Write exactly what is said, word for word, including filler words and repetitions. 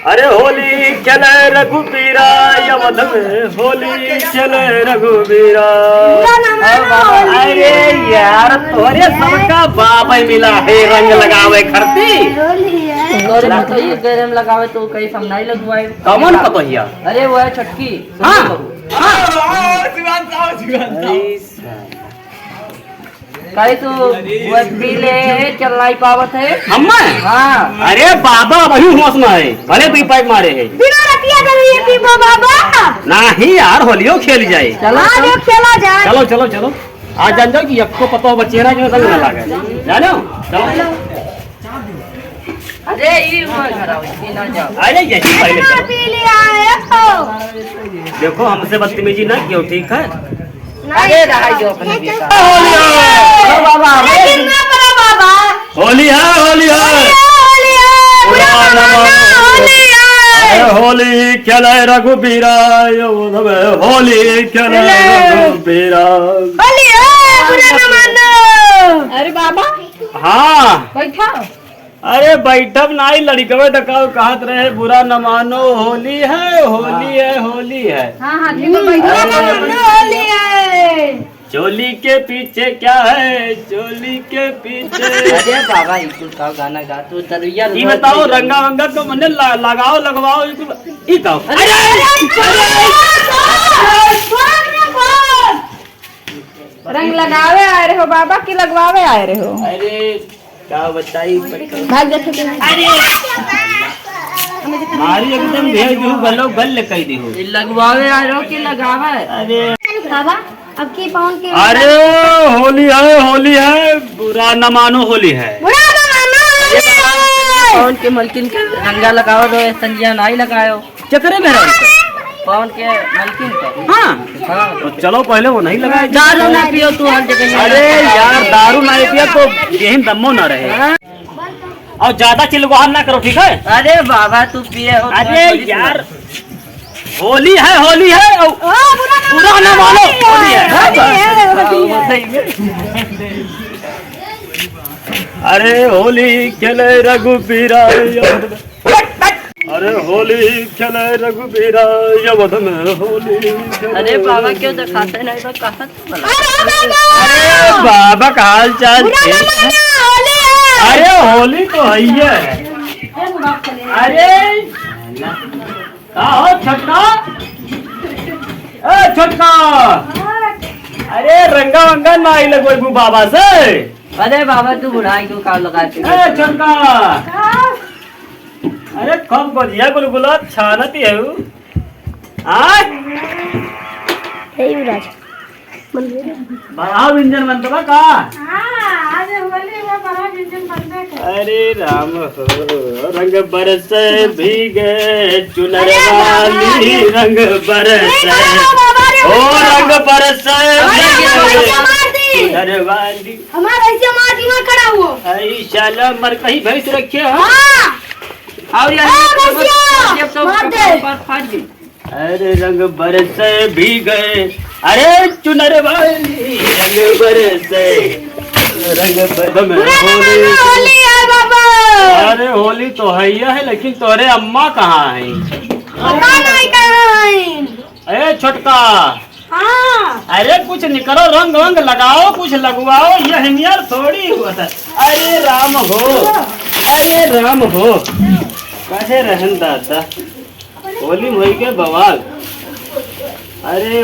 अरे होली खेले रघुबीरा, अवध में होली खेले रघुबीरा। पूरा नाम है ना होली। अरे यार, तोरे सबका बाप ही मिला है रंग लगावे खरती। होली है। तोरे पतोहिया के रंग लगावे तो कहीं हम नहीं लगवाए। कौन पतोहिया? अरे वो है छोटकी। हाँ। हाँ। काहे तू वो पी ले, चल नाई पावत है? हम्मे? हाँ। अरे बाबा, वही होश में है, भले दुई पैक मारे है। बिना रतिया के ये पीबो बाबा। नहीं यार, होलियो खेल जाए। चलो, हाँ, चलो। जो खेला जाए। चलो, चलो, चलो। आज जान जाओ कि यक्को पतो बच्चे ना जो रंग ना लागे। जानो? चलो। अरे, ई हुआ घर आओ, ई ना जाओ। अरे, यही पहले इतना चलो। पी लिया है तो। देखो, हमसे बदतमीजी ना क्यों, ठीक है? नहीं, अरे, रहा जो अपने ये बेटा। तो होली है। अरे बाबा, अरे। लेकिन ना पड़ा बाबा। होली है, होली है। होली है, होली है। बुरा बुरा ना ना मानो, मानो। होली है। अरे, होली खेले रघुबीरा, ये वो सब है, होली खेले अरे। रघुबीरा। होली है, बुरा ना मानो। अरे बाबा। हाँ। बैठा। अरे बैठब नाई, लड़िकवे देखाओ कहत रहे, "बुरा न मानो, होली है, होली है, होली है।" हाँ, हाँ, ठीक है, बैठा। बुरा न मानो, होली है। चोली के पीछे क्या है, चोली के पीछे? अरे बाबा, ई कुल का गाना गा तू, दरुइया ई बताओ, रंगा वंगा तो मने ला-, लगाओ, लगवाओ, ई कुल, ई गाओ। अरे, अरे, अरे, अरे, अरे, अरे, अरे, रंग लगावे आए रहे हो बाबा कि लगवावे आए रहे हो? अरे, का बताई? भाग जा, छोटे भाई। अरे! मारी एकदम भेज दू, गलो गल कई दी हो। ये लगवावे आए रहो कि लगावे? अरे! बाबा, अब की पवन के अरे, होली है, होली है, बुरा न मानो, होली है। बुरा न मानो, होली है। पवन के मलकिन के रंगा लगाओ तो संजिया नाई लगायो। केकरे में रहो? पवन के मलकिन का। हाँ। हाँ। तो चलो पहले वो नहीं लगाए। दारू ना पियो तू हर जगह। अरे यार, दारू नहीं पिया तो यही दम्मो ना रहे। हाँ। और ज्यादा चिलगोहर ना करो, ठीक है? अरे बाबा, तू पिए हो, अरे थोड़ी सी यार, होली है, होली है, और ओ, बुरा ना बुरा ना मानो, मानो, होली है। होली है, होली है। हाँ, सही में। अरे होली खेले रघुबीरा। अरे होली खेले रघुबीरा, अवध में होली खेले। अरे बाबा, क्यों दिखाते नहीं तो कहाँ से बोला? अरे बाबा! अरे बाबा का हाल चाल बुरा ठीक ना है? मानो, होली है। अरे होली तो है ही है। अरे का हो छोटका? ए छोटका! अरे रंगा वंगा ना आई लगो बाबा से। अरे बाबा, तू बुढ़ाई को काम लगा के। ए छोटका! अरे, खूब गोदिया गुलगुला छानत ही है उ। आय? हे युवराज, मन दे दे। बड़ा व्यंजन बनत बा का? हाँ, आज होली में बड़ा व्यंजन बनबे करे। अरे राम हो, रंग बरसे भीगे चुनर अरे बाबा वाली, रे। रंग बरसे। अरे बाबा रे, ओ बाबा। रंग बरसे अरे भीगे हमारे भैया मार दी। चुनर वाली। हमारा ऐसे मार दिमाग खराब हुआ। अरे साला मर कहीं भैंस रखे हो? हाँ। और यार, हाँ, भैंसिया, ये तो मार दे। ऊपर फाट गई। अरे रंग बरसे भीगे, अरे चुनर वाली रंग बरसे, रंग बरसे में पूरा होली। जमाना होली है बाबा। अरे होली तो है ही है, लेकिन तोरे अम्मा कहाँ है? पता नहीं कहाँ है। ए छोटका, हाँ। अरे कुछ निकरो, रंग वंग लगाओ, कुछ लगवाओ, ये हिनियर थोड़ी होत है। अरे राम हो, अरे राम हो, कहे रहन दादा, होली में होई के बवाल। अरे